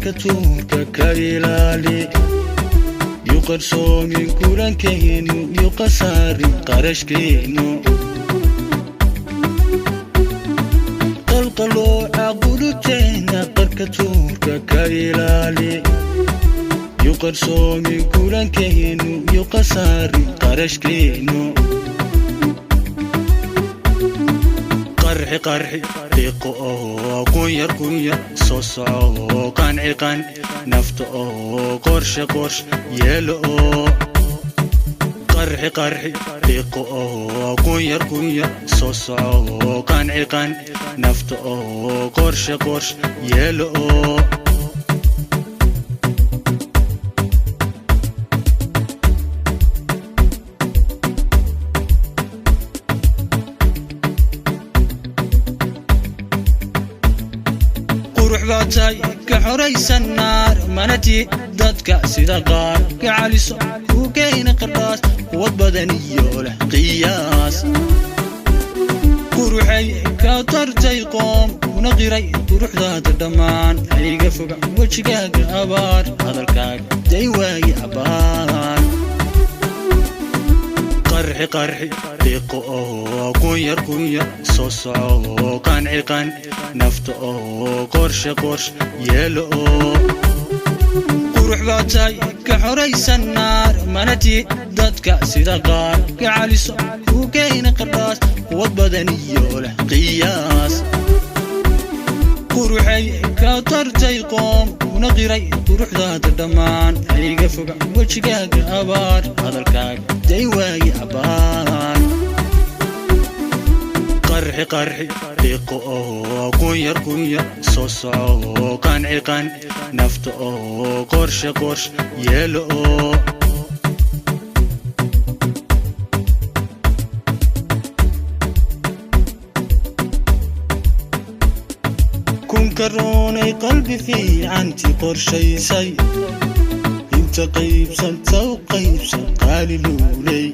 Qarka tuurka ka ilaali, yu qarsoomin kulankeenu, yu qasaarin qarashkeenu. Qalqalooca qulubteena qarka tuurka ka ilaali, yu qarsoomin kulankeenu, yu qasaarin qarashkeenu. Qarxi qarxi qiiqo oo qunyar qunyar soo soco, qanci qanci nafta oo qorshe qorshe yeelo oo. Qarxi qarxi qiiqo oo qunyar qunyar soo soco, qanci qanci nafta oo qorshe qorshe yeelo oo. Qurux baa tahay ka xoraysan naar, manati dadka sida qaar ka caliso, kuu keena qardhaas, quwad badan iyo leh qiyaas. Quruxay ka tartay qoom, kuna qiray quruxdaada dhammaan. Hayga foga wejigaaga abaar, hadalkaaga day waaye abaar. Qarxi qarxi qiiqo oo qunyar qunyar soo soco, qanci qanci nafta oo qorshe qorshe yeelo oo. Qurux baa tahay ka xoraysan naar, manati dadka sida qaar ka caliso, kuu keena qardhaas, quwad badan iyo leh qiyaas. Quruxay ka tartay qoom, kuna qiray quruxdaada dhammaan. Hayga foga wejigaaga abaar, hadalkaaga day waaye abaar. Qarxi qarxi qiiqo oo qunyar qunyar soo soco, qanci qanci nafta oo qorshe qorshe yeelo oo. Kunka roonay qalbi fiicanti qorshaysay, inta qaybsanta u qaybsan qaali luuley.